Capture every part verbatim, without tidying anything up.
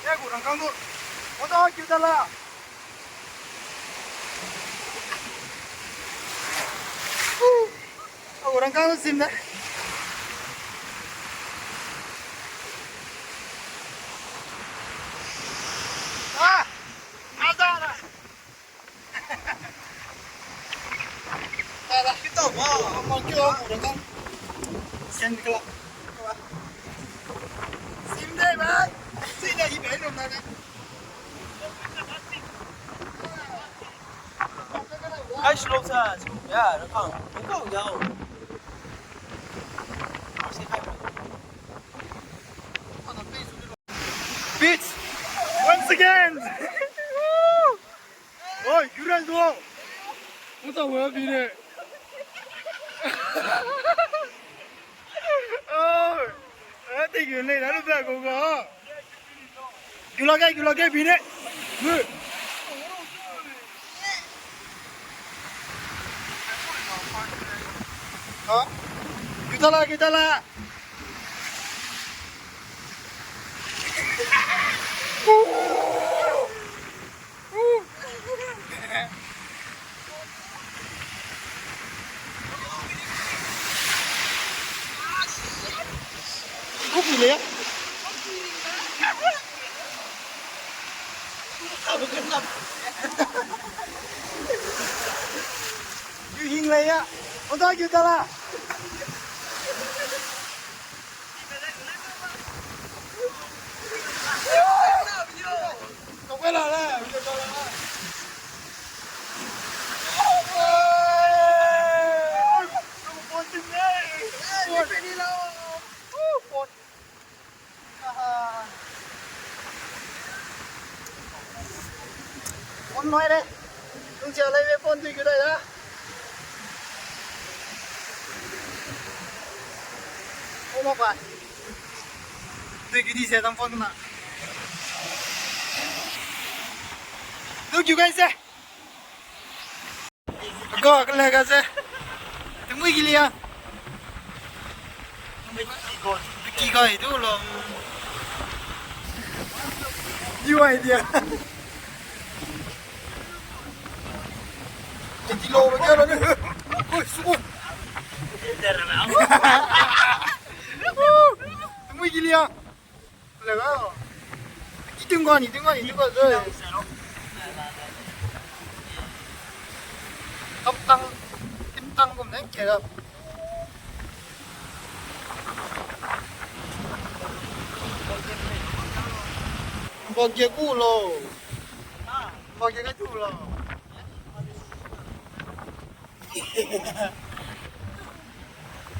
Ya gu rangkang du. Oda kiu da la. Au, rangkang du sim da. Ah! Ada da. Ada, kita ba. Mau kiu au rangkang. Sen kela. Sim de ba. Sim de hi bai lo na. Ai, slow sa, slow. Ya, rangkang. Rangkang ya. Beach once again. Oi, Yuran go. Mo ta wa bi ne. Oh, eh, thank you, ne, na lu ba go go. Gulage, gulage, bine. Mu. Ha? Gudala, gudala. Kopi le ya. Yu hing le ya. Oda yu da la. Phone mai re. Tung sia lai me phone tui kidai da. Oh, ma pa. Tui kidi se dam phone na. Tui kiu kai se. Ga, ka le ga se. Te mui ki lia. Ki ga i du lo. New idea. Te ki lo ba ga lo ni. Oi, su. Te mui ki lia. Lega. Itung ga ni, itung ga ni, itung ga zoi. Kaptang, timtang gum nang kera. Bagge ku lo. Bagge ka tu lo.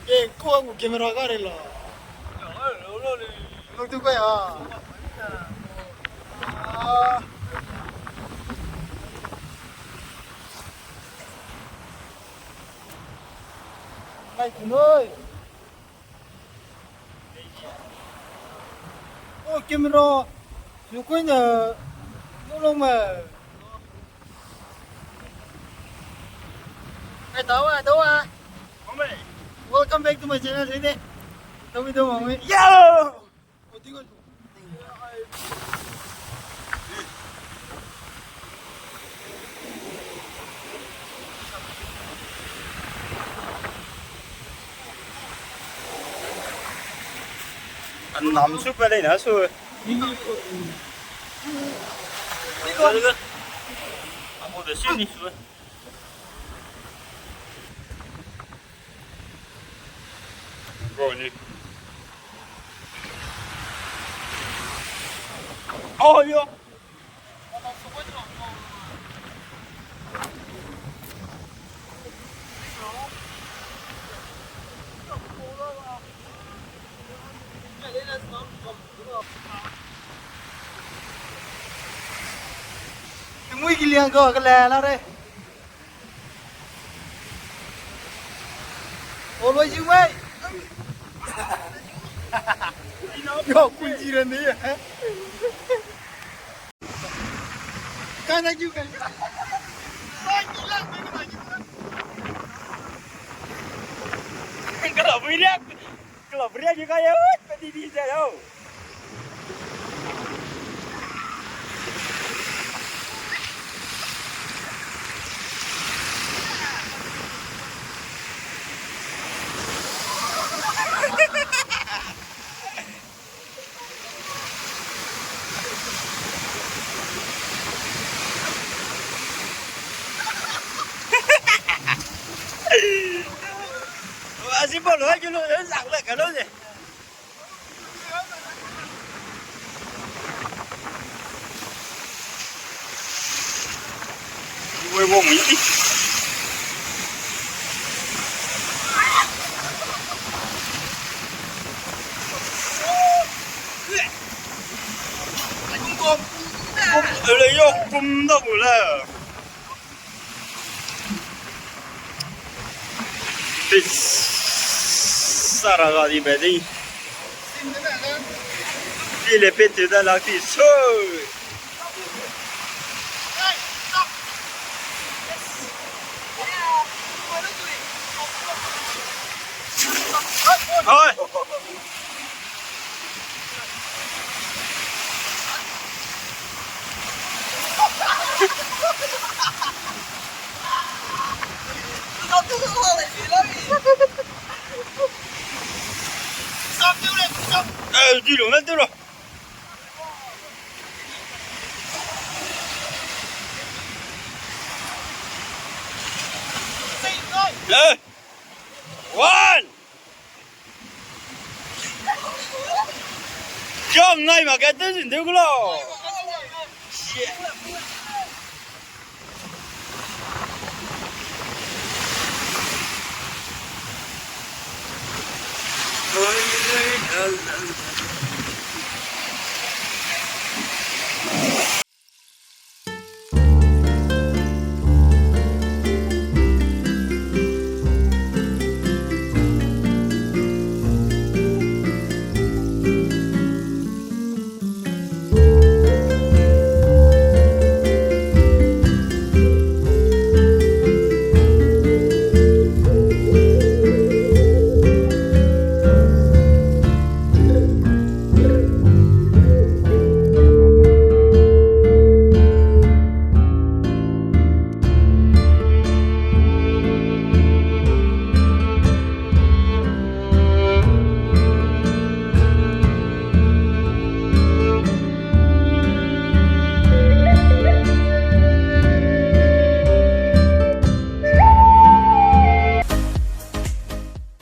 Ke ko gu camera ka re la. Lo tu ko ya. Ah. Lai tu noi. Oh, camera. Lu koi ne. Lu long me. Ai, dawa, dawa. Welcome back to my channel, sini. Tawi do mami. Yo! Anam su pa lei na su. Amo de su ni su. Bro, ni. Oh, yo. Mui ki liang ka, ka le la re. Always you wait. Yo, kun ji ren de. Kai na ju kai. Kala bui liak. Kala bui liak ju kai. Oi, pe di di ja yo. Wang mi. Ele yo kum da gu le. Pis. Sara ga di be di. Pi le pe te da lak ti so. Hoi. Eh, di lo, na di lo. Eh. One. Jam ngai ma ke te zin de gulo.